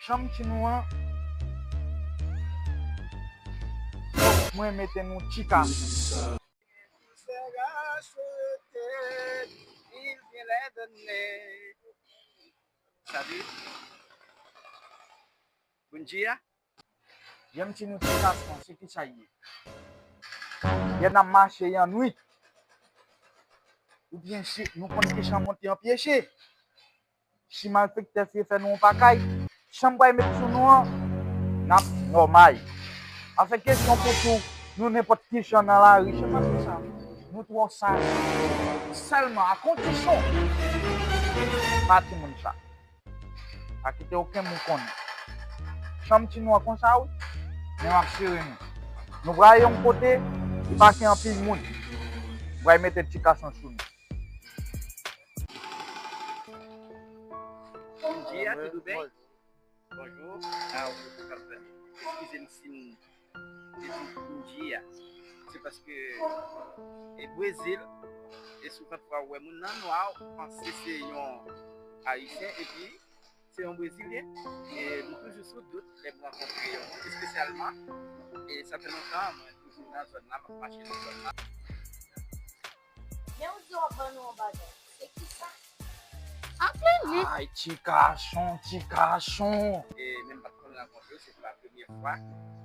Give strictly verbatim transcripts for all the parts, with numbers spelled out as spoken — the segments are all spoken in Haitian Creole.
Chanm ti nou an, mwen mete nou ti kason. Salut. Bom dia. Janm ti nou ti kason, se ki sa ye? Yè n ap mache annwit. Oubyen si nou konn ki chan monte an pyeche. Si malfektè fye fè nou yon pakay, chan m pral met sou nou an, n ap nòmal. Afè kesyon pou tou, nou nenpòt ki chan nan lari, chan nan sa, nou twò saj. Sèlman a kondisyon, pa timoun sa. Pa kite okenn moun konnen. Chan m ti nou an konsa wi, men m ap sere nou. Nou pral yon kote ki pa gen anpil moun. M pral mete ti kason sou nou. Bom dia, tudo bem? Bonjour. Ah, ok, parfait. Excusez-moi si m te di bom dia. Se paske e Brezil, e souvantfwa ou wè moun nan nwa, ou panse se yon Ayisyen, epi se yon Brezilyen. E m toujou sou dout lè m rankontre yon moun, espesyalman, e sa fè lontan mwen toujou nan zòn nan, m ap mache nan zòn nan. Men ou di w ap ban nou yon bagay. Se ki sa? Aple li. Ay, ti kason, ti kason. E menm pa t konn rankontre w, se pou la premyè fwa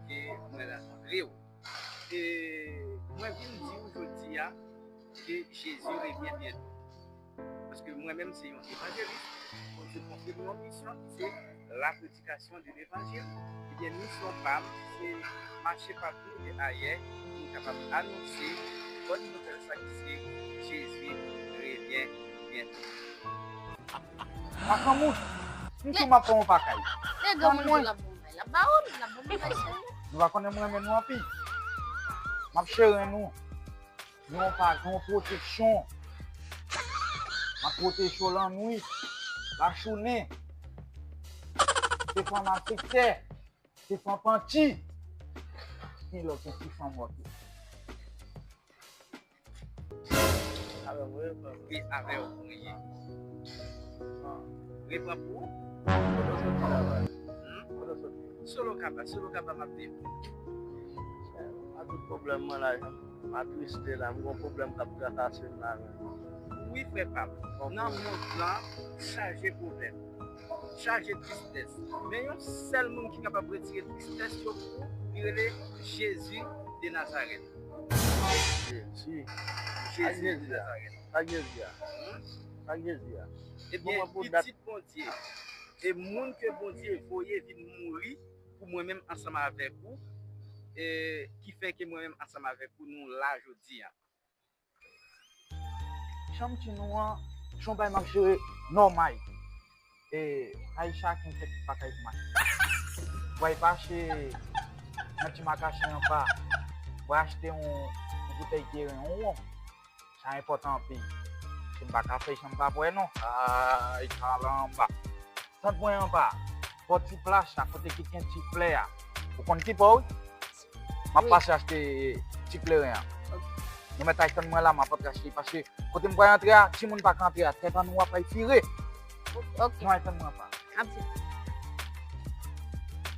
ke mwen rankontre w. E mwen vin di w jodi a ke Jezi revyen byento. Paske mwen menm se yon evanjelis, Bondye konfye m yon misyon ki se la predikasyon de levanjil. Ebyen, misyon pa m, se mache patou e ayè pou m kapab anonse bòn nouvèl sa ki se Jezi revyen byento. Makanmou, m tou m ap fè yon pakay. Lè granmoun di l ap bon bagay, l ap ba ou l, l ap bon bagay serye. Nou pa konnen m renmen nou anpil. M ap sere nou. Nou pa gen yon pwoteksyon. M ap pwoteje w lannwit, lajounen. Se fanm a sektè, se fanm panti. Ki lòt yon ti fanm wòt. Avè w, wi, avè w pou ye. Repran pou ou. Kote w soti la, la? Hmm? Kote w soti? Sorocaba, Sorocaba m ap viv. A tout pwoblèm mwen la, m atriste la, m gon pwoblèm k ap trakase m la menm. Wi, frè pa m. Nan mond lan, chaje pwoblèm, chaje tristès. Men yon sèl moun ki kapab retire tristès yo pou ou, li rele Jezi de Nazarèt. Jezi. Jezi de Nazarèt. Sa Jezi a? Hmm? Sa Jezi a? Ebyen, pitit Bondye. E moun ke Bondye voye vin mouri pou mwen menm ansanm avèk ou, e ki fè ke mwen menm ansanm avèk ou nou la jodi a. Chanm ti nou an, se yon bagay m ap jere nòmal. E kay chak yon kèk pa kay pou mache. Pral pase nan ti magazen anba, pral achte yon, yon boutèy kleren, yon wonm. Sa enpòtan anpil. Si m pa ka fè l, jan m pa wè non. Ay, sa la anba. Tant mwen anba, bò ti plas la, kote ki gen ti flè a. Ou konn ki bò, wi? M ap pase achte ti kleren an. Nou mèt al tann mwen la, m ap antre achte, paske kote m pral antre a, timoun pa ka antre a, tèt an nou ap al vire. Ok. Nou al tann mwen anba. M ap vini.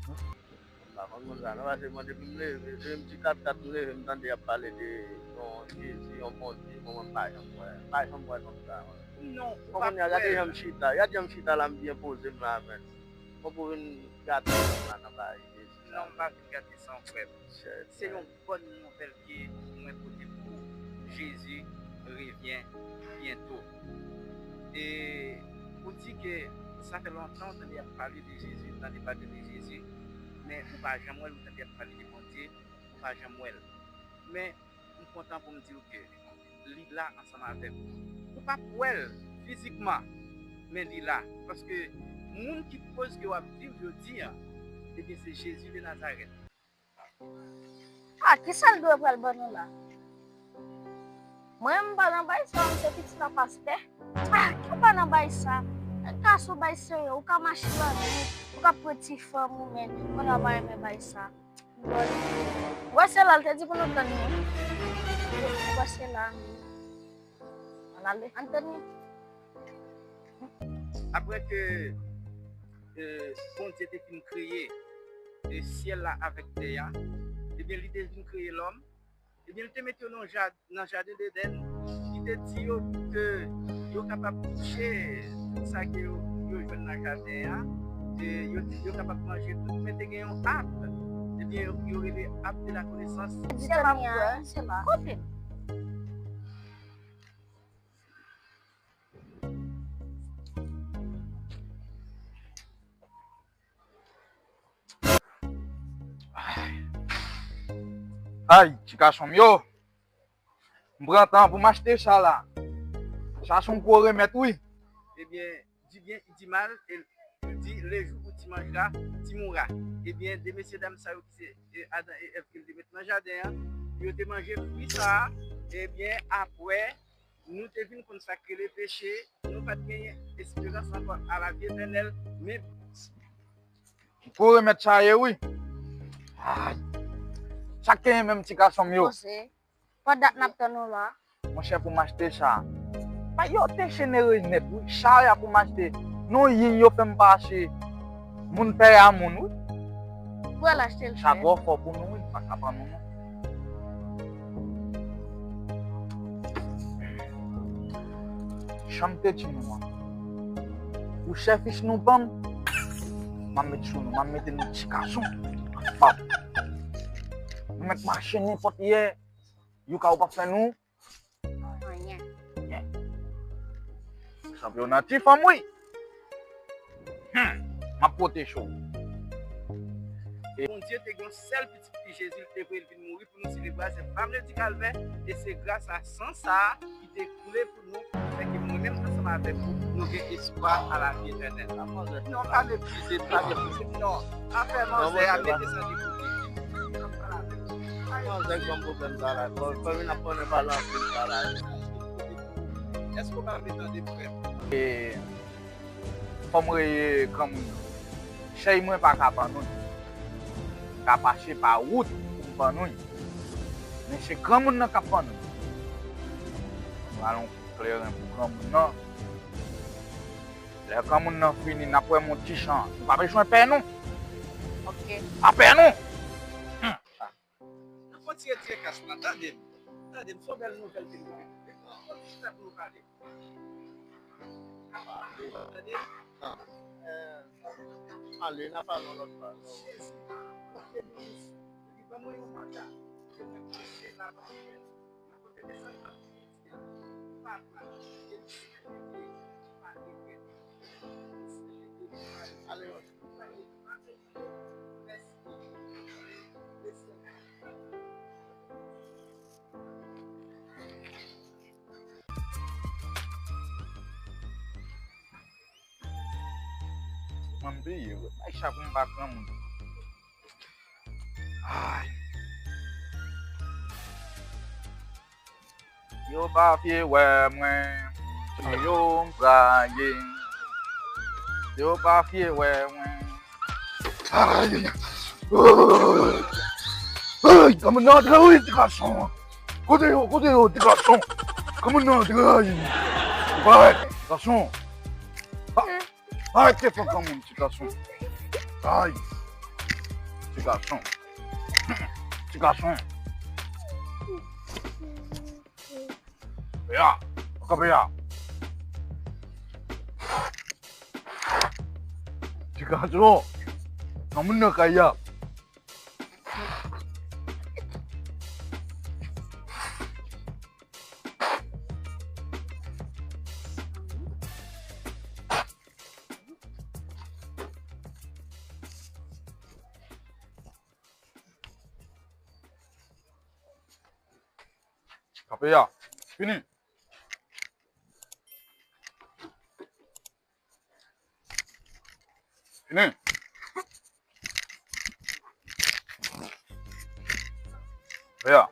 M pa konn konn sa non, paske mwen depi m leve, depi m ti kat kat m leve, m tande y ap pale de yon Jezi, yon Bondye, mwen, mwen m pa janm wè, m pa janm wè nonm sa, mwen. Non, ou pa kwè l. Bon, kounye a, gade jan m chita, gade jan m chita la, m byen poze m la, men. Bon, pou vin gate nonm la nan bagay Jezi la. Non, m pa vin gate san frè m. Se yon bòn nouvèl ke mwen pote pou ou. Jezi revyen byento. E ou di ke sa fè lontan ou tande y ap pale de Jezi, ou tande pale de Jezi, men ou pa janm wè l, ou tande y ap pale de Bondye, ou pa janm wè l. Men m kontan pou m di w ke li la ansanm avèk ou. Ou p ap wè l fizikman, men li la. Paske moun ki koz ke w ap viv jodi a, ebyen, se Jezi de Nazarèt. Ah, kisa l dwe pral ban nou la? Mwen, m pa nan bay sa, m se pitit a pastè. Ah, ki pa nan bay sa? Ka sou bay serye, ou ka mache lannwit, ou ka pran ti fanm ou, men mwen pa renmen bay sa. Ou wè se la, l te di pou nou tann li. Ou wè se la. Ann ale, ann tann li. Apre ke e, Bondye te fin kreye, e, syèl la avèk tè a, ebyen, li te vin kreye lòm, ebyen, li te mete yo nan ja-, nan jaden Edenn, li te di yo ke yo kapab touche tout sa ke yo, yo jwenn nan jaden an, e yo, yo kapab manje tout, men te gen yon ab, ebyen, yo, yo rele ab de la konesans. Di zanmi an, se la. Kote? Ay, ti gason m yo. M pran tan pou m achte sa la. Sa se yon gwo remèd, wi. Ebyen, di byen, di mal, e li di, le jour où tu mangeras, tu mourras. Ebyen, de mesye dam sa yo ki se, e, Adan e Èv ke l te met nan jaden an, yo te manje fwi sa a, ebyen, apre, nou te vin konn sa k rele peche, nou pa t genyen esperans ankò a lavi etènèl, men. Gwo remèd sa ye, wi. Ay. Sa k genyen menm, ti gason m yo? Monchè, pa dat n ap tann ou la. Monchè, pou m achte sa. Bay yo te jenere nèt, wi. Sa a pou m achte. Non, yin yo fè m pase. Moun pè a moun, wi. Pou al achte l. Sa twò fò pou nou, wi. Pa ka ban nou, non. Jan m te di nou an. Pou sèfis nou ban m, m ap met sou nou, m ap mete nou ti gason. Bab. Nou mèt mache nenpòt yè. Yo ka ou p ap fè nou. Anyen. Anyen. Chanpyon nan ti fanm, wi. Hmm. M ap pwoteje w. E Bondye te gen yon sèl pitit li, Jezi, li te voye l vin mouri pou nou selebre a, se pa m le di kalvè, e se gras a san sa a ki te koule pou nou, fè ke mwen menm ansanm avèk ou, nou gen espwa a lavi etènèl. Non, pa meprize, pa meprize. Non, afè manzè a, mete sa de kote. Manzè k ban m pwoblèm sa la. Bon, fanmi n ap konnen pale anpil sa la. Èske w pa vle tande frè m? E fò m reye granmoun nan. Chèy mwen pa ka pann ou. M ka pase pa wout pou m pann ou. Men se granmoun nan k ap pann ou. Pral yon kout kleren pou granmoun nan. Lè granmoun nan fini, n ap wè m yon ti jan. Nou pa bezwen pè, non. Ok. Pa pè, non. Hmm. N ap kontinye tire kach la. Tande m. Tande m, se yon bèl nouvèl ke nou gen. Fò nou chita pou nou pale. Tande? Ah. Euh, ale, n a pale yon lòt bagay. Jezi, li ban mwen yon manda. Ke mwen preche laparèy. Kote ke sa l ap di, pa pran. E li se mèt li ye, pa regrèt. Ale, mwen m peye, wi. Ay, sa pou m pa granmoun. Ay. Yo pa vle wè mwen, se yo m braye. Yo pa vle wè mwen. Ay, ay, ay. Ay, granmoun nan antre wi, ti gason. Kote yo, kote yo, ti gason? Granmoun nan antre, ay. Ti gason. Ah. Arete fè granmoun, ti gason. Ay. Ti gason. Ti gason. Ya, kanpe ya. Ti gason. Granmoun nan kay ya. Kanpe ya. Fini. Fini. Kanpe ya.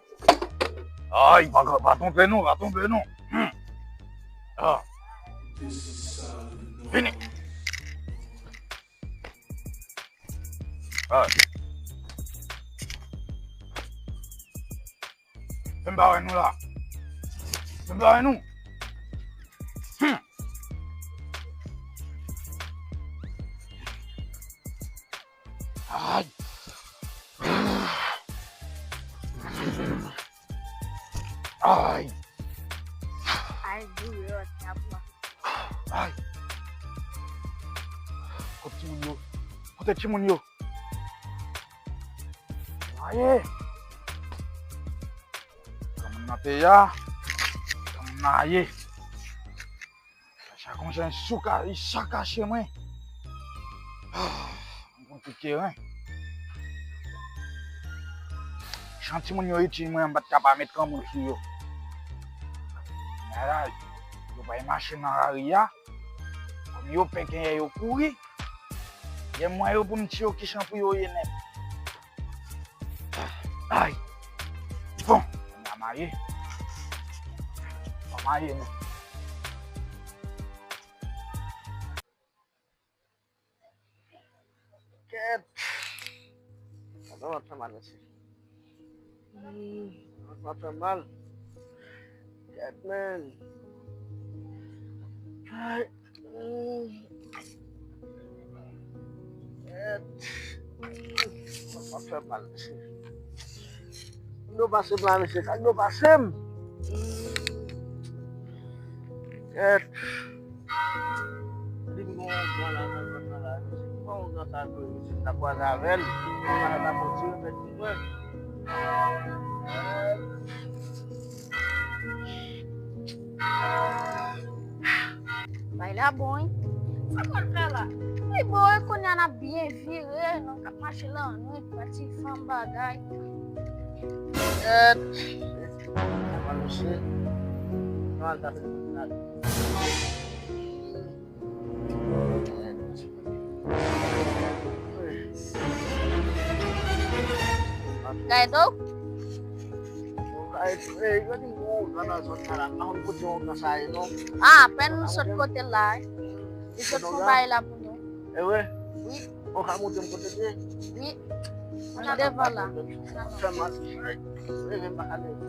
Ay, pa, pa tonbe non, pa tonbe non. Hmm. Ah. Fini. Ah. Fè m pa wè nou la. Fè m pa wè nou. Hmm. Ay! Ay! Ay, doulè, tap la. Ay! Kote timoun yo? Kote timoun yo? Aye! Granmoun nan te ya. Granmoun nan aye. Chaque jan sou ka, li sakache mwen. Ah, mwen konplike ren. Jan timoun yo itil mwen, m pa t ka pa met kanmoun sou yo. Malad, yo bay mache nan lari a. Kòm yo pè, genyen yo kouri. Lè m wè yo pou m tiye yo, kijan pou yo ye nèt. Ay! Bon, n a maye. N a maye nou. Kèt! Sa vrèman fè mal, mesye. Hmm, sa fè mal. Kèt, men. Ay. Hmm. Kèt. Hmm, sa fè mal, mesye. Sa k dwe pase m la, mesye? Sa k dwe pase m? Hmm. Kèt. Li m gon gran la nan zòn nan la. Bon, gran sa tou, misye ta kwaze avè l. Sa ta fè ti repèt pou mwen. Bay la bon, wi. Sa pral fè la? Li bon, wi, kounye a n ap byen vire, nou k ap mache lannwit, pati fanm bagay. Kèt. Sa pral mesye. Nou al tape. Gaydo? Ah, apèn nou sot kote la, wi. Li sot fon bay la pou nou. Wi. Ou ka montre m kote l ye? Wi. Li devan la. Fè mal. Leve m pa ka leve.